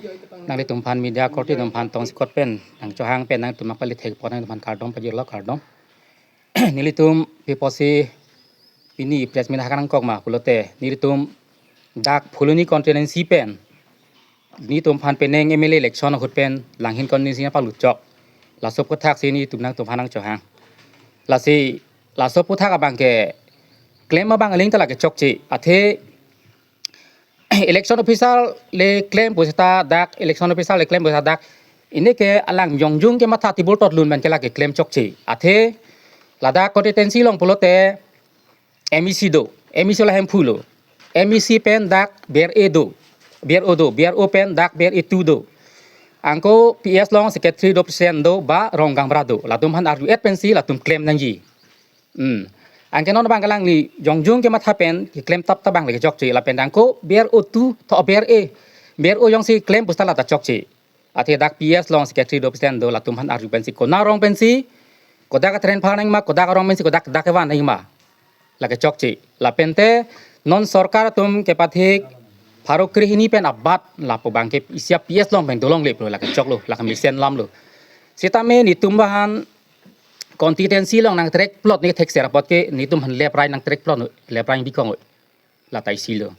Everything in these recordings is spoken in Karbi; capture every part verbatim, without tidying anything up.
Nanglitum aphan media korte atum aphan tongsekot pen nangchohang pen nangtum nangpali thekpo, nangtum aphan kardom pajirlo, kardom. Nelitum pi apotsi pini press meet hang nangkok ma pulote, nelitum dak Phuloni constituency pen netum aphan penang M L A election ahut pen Langhin constituency nangpalut chok. Laso aphuthaksi netum nangtum aphan nangchohang. Lasi laso aphuthak abang ke klem abang aling ta lake chokche. Athe election official le klem pu seta dak, election official le klem pu seta dak, ini ke alang jongjung ke matha tibul tot lun pen ke lake klem chokche. Athe ladak constituency along pulote M E C do, M E C la Hemphu lo. M E C pen dak B R A do, B R O do, B R O pen dak B R A two do. Anke P S along secretary do, president do, ba rong gaonbura do. Latum aphan arju et pensi latum klem nangji. Hmm. Anke non abang ke alangli jongjung ke matha pen keklem tap ta abang lake chokche, lapen anke B R O two tho B R A, B R O jongsi klem pu seta la ta chokche. Athe dak P S along secretary do, president do, latum aphan arju pensi konat arong pensi, kodak atren phar nangma, kodak arong pensi, kodak dak kevan nangma, lake chokche. Lapente non sorkar atum kepathik pharo krehini pen abat lapu abang ke isi a P S along pen dolongle pulo, lake choklo, lake mesen alam lo. Sitame netum aphan constituency along nangtrek plot ne thekser apot ke netum aphan left right nangtrek plot, left right bikong la ta isi lo.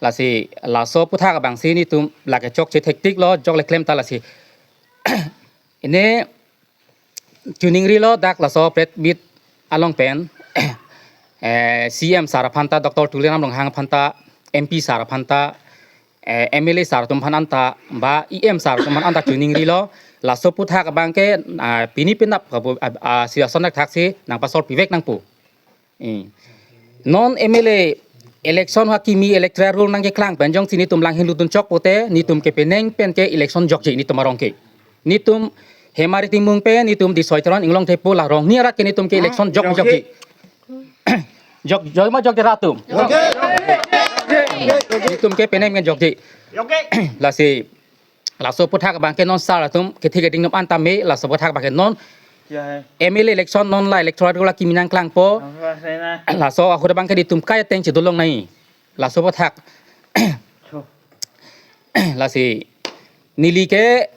Lasi laso aphuthak abangsi netum lake chokche, thektik lo, jok le klem ta lasi. Ini chuningrilo dak laso press meet along pen, eh, C M sir aphan ta, Doctor Tuliram Ronghang aphan ta, M P sir aphan ta, eh, M L A sir atum aphan anta, ba E M sir atum aphan anta chuningrilo, laso aphuthak abang ke, ah, pini penap kabu, ah, ah, si ason thaksi nangpasol pivek nangpo. Eh. Non M L A election hakimi electoral rule nangkeklang pen jongsi netum Langhin lutdun chok pote, netum ke penang pen ke election jokje netum arong ke. Netum Hemari Timung pen, netum Disoy Teron, Inglong Thepo, la rong ni arat ke netum ke election jok jokje. Jok, jok ma jokje rat atum. Netum ke penang pen jokje. Lasi laso aphuthak abang ke non sir atum kethe keding atum anta me, laso aphuthak abang ke non M L A election non la electoral rule akimi nangklangpo. Laso ahut abang ke netum kai ateng chedolong nai. Laso aphuthak. Lasi neli ke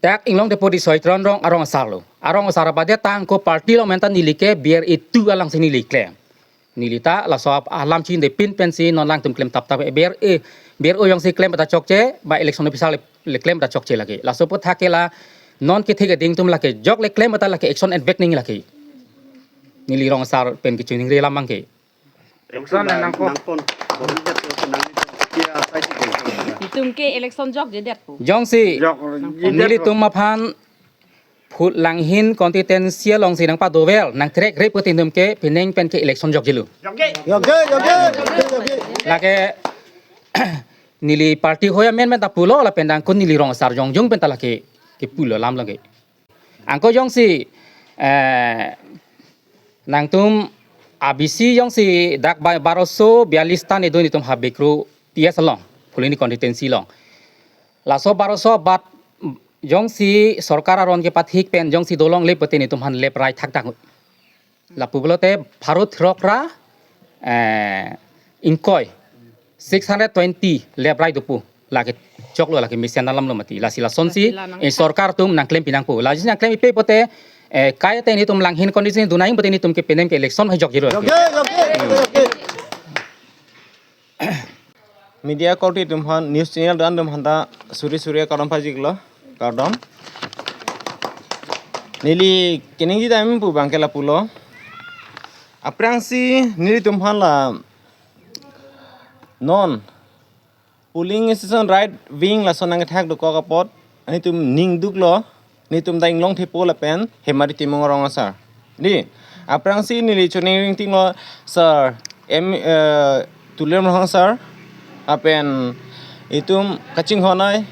dak Inglong Thepo Disoy Teron rong arong asar lo. Arong asar abade tangko party along pen ta neli ke B R A two alangsi neli klem. Neli ta laso ap-, alam chinde pin pensi non alangtum klem tap tap, eh, B R A, B R O jongsi klem ta chokche, ba election official le, le klem ta chokche lake. Laso aphuthak ke la non kethe keding atum lake jok le klem ta lake action advek ning lake. Neli rong asar pen kechiningri alam abang ke. Action nangkok. Netum ke election jokjedet pu. Jongsi nelitum aphan Phul Langhin constituency alongsi nangpadover, nangtrek rep putin netum ke penang pen ke election jokjelo. Jokje, jokje, jokje, jokje. Lake neli party hoi amen men ta pulo, lapen tangko neli rong asar jongjung pen ta lake kepulo alam lake. Anke jongsi, eh, nangtum A B C jongsi dak ba-, baroso bialis ta nedo netum Habekru P S along, Phuloni constituency along. Laso baroso abat jongsi sorkar aron kepathik pen jongsi dolongle putin netum aphan left right thakthak. Lapu pulote pharo throk ra, eh, ingkoi, six hundred twenty left right dopo. Lake choklo, lake mesen alam lo mati. Lasi lasonsi, eh, sorkar atum nangklem pinangpo. Lasi nangklem ipe pote, eh, kai ateng netum Langhin constituency dunai pote netum ke penang ke election hai jokjelo. Jokje, jokje, jokje. Media korte atum aphan, news channel do-an atum aphan ta suri suri kardom pajirlo, kardom. Neli keningje dam pu abang ke lapulo. Aphrangsi nelitum aphan la non polling station right wing lason nangkethak dokok apot, netum ning duklo, netum ta Inglong Thepo lapen Hemari Timung arong asar. Di, aphrangsi neli choningri tinglo sir, M, eh, Tuliram Ronghang sir, lapen itum kachinghon ai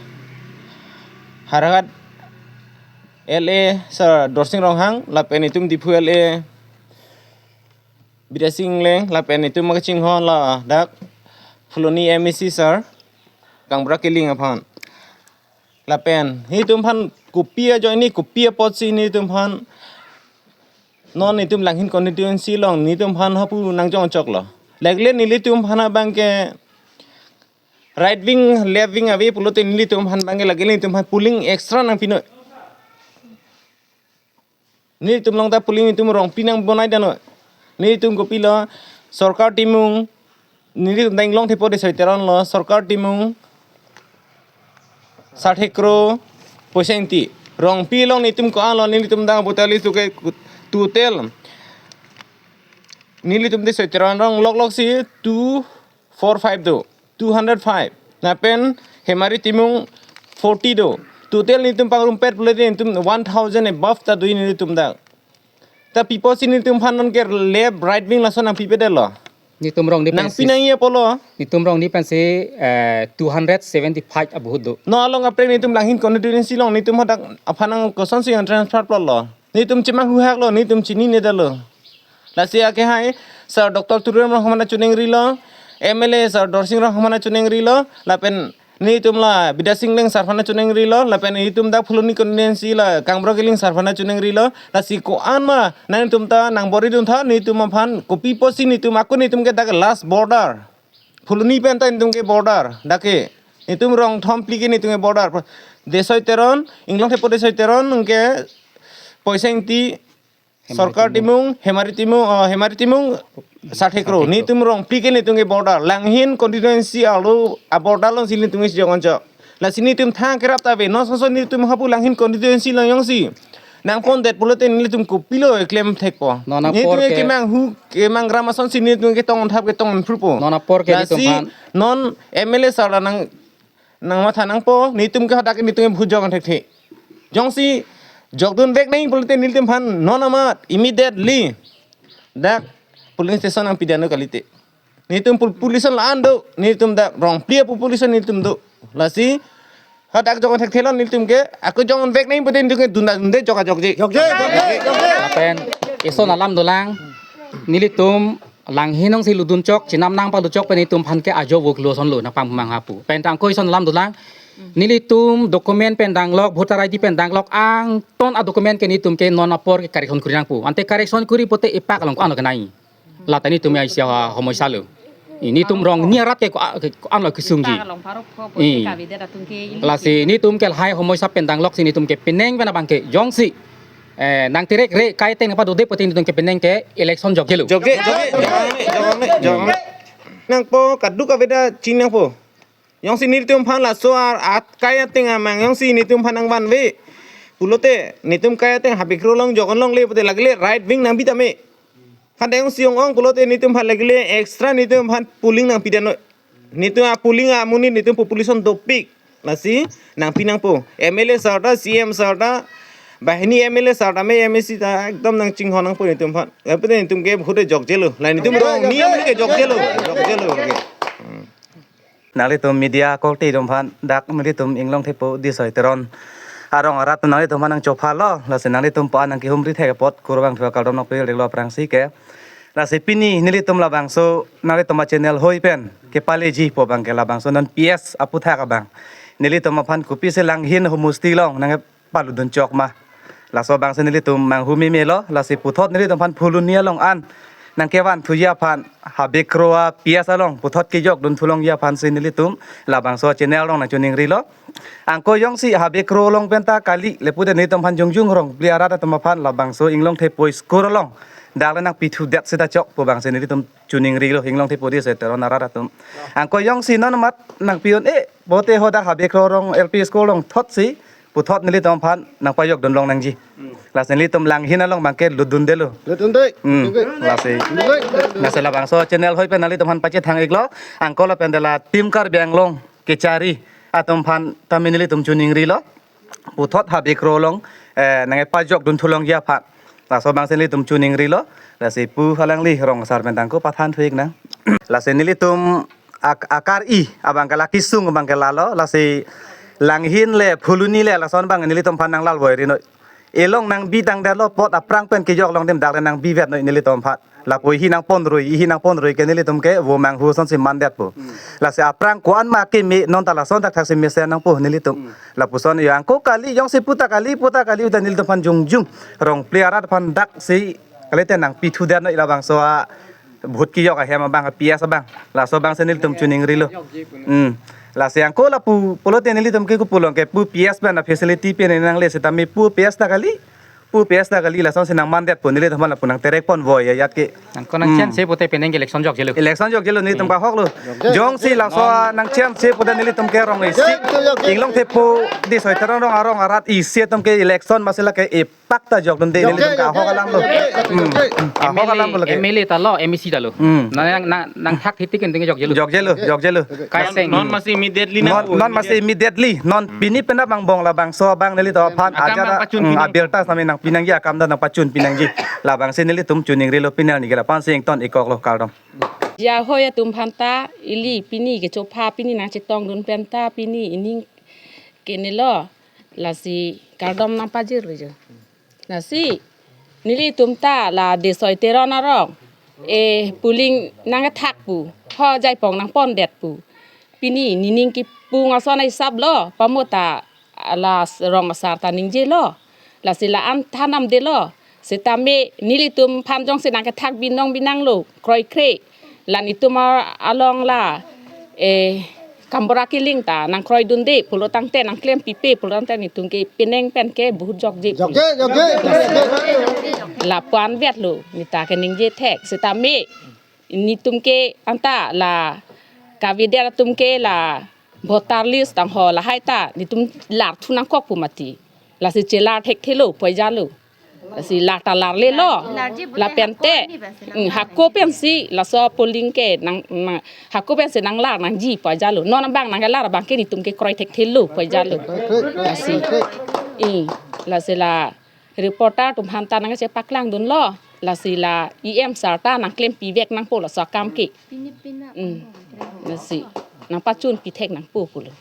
Howraghat L A sir Dorsing Ronghang, lapen itum Diphu L A Bidya Sing Engleng, lapen itum kachinghon ladak Phuloni M A C sir Kangbura Killing aphan. Lapen netum aphan kopi ajoine, kopi apotsi netum aphan non netum Langhin constituency along netum aphan hapu nangjong choklo. Lekle nelitum aphan abang ke Right wing, left wing ave pulote nelitum aphan abangke lake nelitum aphan pooling extra nangpinoi. Nelitum along ta pooling nelitum Rongpi nangbonai damnoi. Nelitum kopilo, sorkar timung, nelitum ta Inglong Thepo Desoi Teron lo, sorkar timung, sarthe kro poisa ingti. Rongpi along nelitum ko-an lo, nelitum ta botali suke total. Nelitum Desoi Teron along loklok si two four five do, two hundred five. Lapen Hemari Timung forty do. Total nelitum pangrumpet pulote nelitum one thousand above ta do nelitum ta. Ta pi apotsi nelitum aphan nonke left right wing lason nangpipedetlo. Nelitum Rongni pensi, nangpi nangji apotlo. Nelitum Rongni pensi, eh, two hundred seventy-five abahut do. Non along kaprek nelitum Langhin constituency along nelitum hadak aphan nang kosonsi nang transfer plotlo. Nelitum chemanghu haklo, nelitum chininedetlo. Lasi akehai, Sir Doctor Tuliram Ronghang aphan ta choningrilo, M L A Sir Dorsing Ronghang aphan ta choningrilo, lapen nelitum la Bidya Sing Engleng sir aphan ta choningrilo, lapen nelitum dak Phuloni constituency la Kangbura Killing sir aphan ta choningrilo, lasi ko-an ma, nangtum ta nangboridun tha, nelitum aphan, kopi apotsi nelitum, ako nelitum ke dak last border. Phuloni pen ta nelitum ke border, dak ke. Nelitum rong thom phli ke nelitum ke border. Desoi Teron, Inglong Thepo Desoi Teron, nonke poisa ingti, Hemari sorkar Timung. Timung, Hemari Timung, oh, Hemari Timung, sarthe kro. Sarthe kro. Nelitum rong phli ke nelitum ke border. Langhin constituency arlo, a border alongsi nelitum isi jongonchok. Lasi nelitum thang kerap ta ave. Non sonson nelitum hapu Langhin constituency along jongsi nangpondet pulote nelitum kopilo klem thekpo. Non apor nelitum ke kemanghu, kemangram asonsi nelitum ketong thap ketong phrupo. Non apor ke nelitum lasi aphan. Non M L A sir la nang nangmatha nangpo, nelitum ke hadak nelitum ke bhut jong thekthe. Jongsi jokdun vek nangji pulote nelitum aphan non amat immediately dak polling station nangpidetnon kalite. Nelitum pol-, population la-an do, nelitum dak Rongpi a population nelitum do. Lasi hadak jong thekthelang nelitum ke, ako jong vek nangji pulote nelitum ke dunda dunde jok ajokji. Jokji, jokji, jokji. Lapen ison alam dolang, nelitum Langhin alongsi lutdunchok, chenam nangpalutchok pen nelitum aphan ke ajo vok lo ason lo nangpamangha pu. Pen tangko ison alam dolang. Nelitum document pen danglok, voter I D pen danglok, angton a document ke nelitum ke non apor ke correction kuri nangpo. Ante correction kuri pote epak along ko-an lo kenai. Lata nelitum ya isi a homosya lo. Nelitum Rongni arat ke ko-, ko-an lo kesungji. Lasi nelitum ke lahai homosya pen danglok si nelitum ke penang pen abangke jongsi eh, nangterekre kai ateng nangpadode pote nelitum ke penang ke election jokjelo. Jokje, jokje, jokje, jokje, jokje. Nangpo kaduk aveda ching nangpo. Jongsi nelitum aphan laso ar-, at kai ateng amang jongsi nelitum aphan nangvanve pulote nelitum kai ateng Habe Kro along jokdun longle pote lake le right wing nangpi tame. Hadak jongsi ong-ong pulote nelitum aphan lake le extra nelitum aphan pooling nangpidetnon. Nelitum a pooling amonit nelitum population dopik. Lasi nangpi nangpo. M L A sir ta, C M sir ta, banghini M L A sir ta, me M A C ta, ekdom nangchinghon nangpo nelitum aphan. Lapen nelitum ke bhut jokjelo. La nelitum Rongni amonit ke jokjelo. Jokjelo ke. Hmm. Nanglitum media korte atum aphan, dak nelitum Inglong Thepo Desoi Teron arong arat nanglitum aphan nangchophalo. Lasi nanglitum aphan nangkehumri thek apot kurvangthu akardom nangpedetlo aphrangsi ke. Lasi pini nelitum labangso nanglitum a channel hoi pen kepaleji pu abangke labangso non P S aputhak abang. Nelitum aphan kopisi Langhin homosti along nangpalutdunchok ma. Laso abangsi nelitum manghu memelo, lasi puthot nelitum aphan Phuloni along an nangkevanthuji aphan Habe Kro a P S along puthot kejokdun thulongji aphansi nelitum labangso channel along nangchoningrilo. Angko jongsi Habe Kro along penta kali lepu de nelitum aphan jongjong Rongphli arat atum aphan labangso Inglong Thepo school along dak le nangpithudet seta chok pu abangsi nelitum choningrilo Inglong Thepo Desoi Teron arat atum. Angko jongsi non amat nangpi-un-e pote hadak Habe Kro arong L P school along thotsi puthot nelitum aphan nangpajokdun long nangji. Lasi nelitum Langhin along abangke lutdundelo. Lutdunde. Hmm. Lutdunde. Lasi. Lutdunde. Lasi labangso channel hoi pen nanglitum aphan pachethang iklo. Angko lapen dela Team Karbi Anglong kechari atum aphan tame nelitum choningrilo. Puthot Habe Kro along, eh, nangpajokdun thulongji aphan. Laso abangsi nelitum choningrilo. Lasi pu alangli rong asar pen tangko pathan thu ik nang. Lasi nelitum ak-, akar-i abangke la kesung abangke lalo, lasi Langhin le Phuloni le lason abang nelitum aphan nanglalvoirinoi. Elong nangbi tangdetlo apot aphrang pen kejok long adim dak le nangbivetnoi nelitum aphan. Lapu ihi nangponrui, ihi nangponrui ke nelitum ke vo manghu asonsi mandetpo. Hmm. Lasi aphrang ko-an ma keme non ta lason thakthaksi mesen nangpo nelitum. Hmm. Lapuson yo angko kali jongsi puta kali, puta kali uta nelitum aphan jongjong Rongphli arat aphan daksi kalite nangpithudetnoi labangso a bhut kejok ahem abang, P S abang. Laso abangsi nelitum choningrilo. Hmm. Lasi angko lapu pulote nelitum ke kopulong ke pu P S pen a-facility pen nangle setame pu P S ta kali, pu P S ta kali, lasonsi nangmandetpo, nelitum lapu nangterek ponvoi ajat ke. Nangko nang Hmm. chance pote penang ke election jokjelo. Election jokjelo, nelitum Hmm. ke ahok lo. Jokje, Jongsi jokje. laso Non- nang chance pote nelitum ke rong isi. Jokje, jokje. Inglong thepo Desoi Teron arong arat isi atum ke election masila ke epak ta jokdunde, Jokje, nelitum ke ahok jokje, alam lo. jokje, Hmm. jokje. Ahok alam lo ke. M L A ta lo, M A C ta lo. Hmm. Nang, nang, nang hak hitik ke jokjelo. Jokjelo, jokjelo. Kaiseng. Non masi immediately na. Non, non masi immediately. Non Hmm. pini penap angbong labangso abang nelitum aphan Akam ajar nangpachun hmm, pinang. abirta sami nangpi nangji, akam ta nangpachun pi nangji. Labangsi nelitum chuning rilo, pini arni ke lapu-ansi ington-ik koklo, kardom. Jahoi atum aphanta ili pini kechopha pini nangchetongdun penta pini ining kenelo, lasi kardom nangpajirlo jo. Lasi nelitum ta la Desoi Teron arong, eh, polling nangkethak pu, ho jaipong nangpondet pu. Pini nening kipung ason aisap lo, pamota la rong asar ta ningjelo. Lasi la-an than namdelo. Setame nelitum aphan jongsi nangkethak binong binong lo, kroikre. La netum a-, along la, eh, Kambora Killing ta nangkroidunde pulo tangte, nangklempipe pulo tangte netum ke penang pen ke bahut jokje. Jokje, jokje, jokje. Lapu-an vetlo, neta keningje thek. Setame netum ke anta la kavedet atum ke la voter list tangho lahai ta netum larthu nangkok pu mati. Lasi chelar thekthelo pu ajatlo. Lasi lar ta larlelo. Larji pute Lapente hako ni basi nang hmm, lar. hako pensi laso polling ke nang, nang hako pensi nanglar nangji pu ajatlo. Non abang nangkelar abang ke netum ke kroi thekthelo pu ajatlo. Lasi. I, lasi la reporter atum aphanta nangchepaklangdunlo. Lasi la E M sir ta nangklempivek nangpo laso akam ke. Pini pina Hmm. Lasi nangpachunpi thek nangpo pulo.